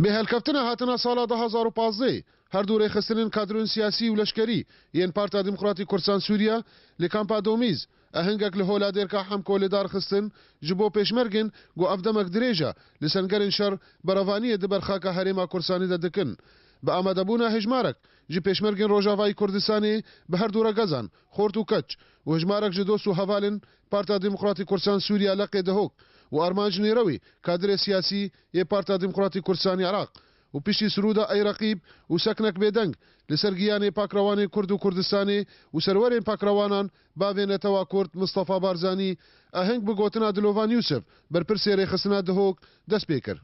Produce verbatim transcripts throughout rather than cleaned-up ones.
Bi helkeftina hatina sala du hazar û pazdeh, her du rêxistinên kadroyên siyasî û leşkerî yên Partiya Demokratîk Kurdistan Sûriye li kampa Domîz, ehingek li hola dêrka Hemkolê darxistin ji bo pêşmergên ku ev demek dirêj e li sengerên şer berevaniyê di ber xaka Herêma Kurdistanê de dikin. Bi amadebûna hejmarek ji pêşmergên Rojavayê Kurdistanê bi her du regezan, xort û keç, û hejmarek ji dost û hevalên Partiya Demokratîk Kurdistan Sûriye Leqê Dihok û Armanc Nêrewî, kadirê siyasî yê Partiya Demokratîk Kurdistanê Iraq û piştî sirûda Ey Reqîb û Seknek Bêdeng li ser giyanê pakrewanê Kurd û Kurdistanê û serwerên pakrewanan bavê netewa Kurd Mistefa Barzanî, ehing bi gotina Dilovan Yûsif, berpirsê rêxistina Dihok, dest pê kir.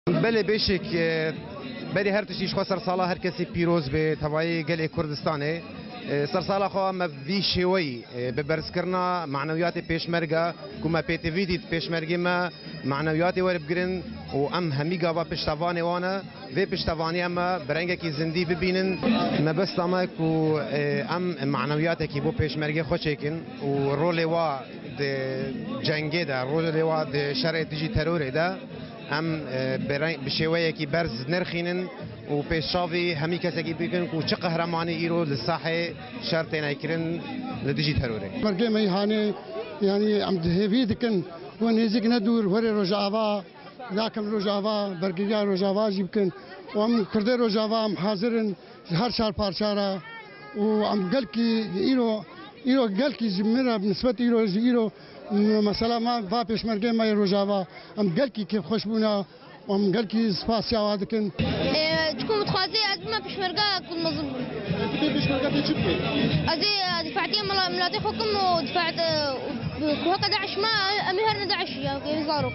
Belê Beşik, e, berî her tiştî ji xwe sersala her kesî pîroz be, tevayê gelê Kurdistanê. E, sersala xwe me vî şêweyî, e, bi berzkirina manewiyatê pêşmerge, ku me pêtivî dît pêşmergê me manewiyatê were bigirin û em hemî gava piştevanê wan e. Vê piştevaniyê em e bi rengekî zindî bibînin. Mebesta me ku, e, em manewiyatekî bo pêşmergê xwe çêkin û rolê wa di cengê de, rolê wa di şerê dijî terorê de, em, e, bi reng, bi şêweyekî berz nirxînin û pêşçavî hemî kesekî bikin ku çi qehremanî îro li sahê şer têne kirin li dijî terorê. Mergê meyhanê, yanî em di hêvî dikin ku nêzîk ne dûr werê Rojava, nakim Rojava, bergiriya Rojava jî bikin. Û em Kurdê Rojava em hazir in ji her çar parça re. Û em gelkî îro, îro gelkî ji min re bi nisbet îro, ji îro, m-, mesela me va pêşmergê me yê Rojava, em gelkî kêfxweş bûne. Em gelkî spasiya we dikin. Ee, çiku min dixwazê ez bime pêşmerga ku mezin bûm. Tu pê pêşmerga pê çi bikî? Ez ê difatiya mila-, milatê xwe kim û difa-, e, ku heke DAIŞ me, em ê herin DAIŞ ya, ku ê zarok.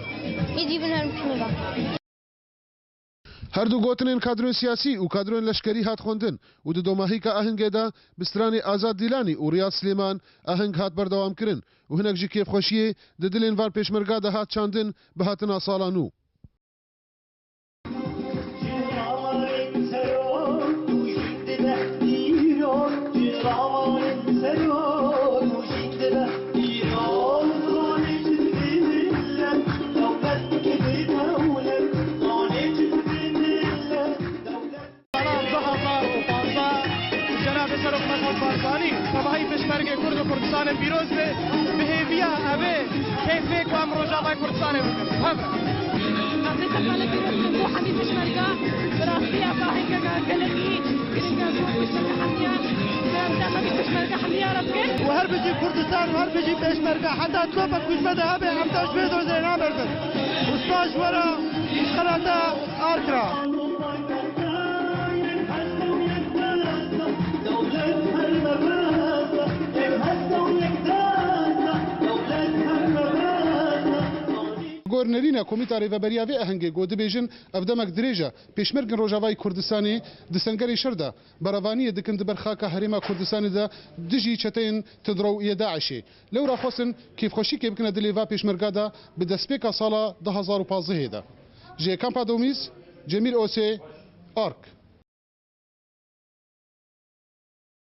Ê dî bin herin pêşmerga. Her du gotinên kadroyên siyasî û kadroyên leşkerî hat xwendin û di domahîka ahingê de bi stranê Azad Dîlanî û Riyaz Silêman ahing hat berdewamkirin û hinek ji kêfxweşiyê di dilên van pêşmerga de hat çandin bi hatina sala nû. Sala du hazar û pazdeh, Cenabê Serok Mesûd Barzanî, tevahî pêşmergê Kurd û Kurdistanê pîroz be, bi hêviya ev ê keyfê ku em Rojavayê Kurdistanê bikin. Hev e. Ez ê sersala pîroz bikim bo hemî pêşmerga, bi rastî ev ahengeka gelekî giring e bo pêşmerga hemiya, em dema pêşmerga hemiya re bikin. Û her bijî Kurdistan û her bijî pêşmerga, heta topa ku ji me de hebe, em ta ji vê dozê namerdin. Û spas ji we re, ji qenata Ark re. Gor nerîna Komîta Rêveberiya vê ehengê got, dibêjin ev demek dirêj e pêşmergên Rojavayê Kurdistanê di sengerê şer de berevaniyê dikin di ber xaka Herêma Kurdistanê de dijî çeteyên tundrew yê DAIŞê. Lewra xwestin kêfxweşîkê bikine dilê va pêşmerga de bi destpêka sala du hazar û pazdehê de. Ji kampa Domîz, Cemîl Osê, Ark.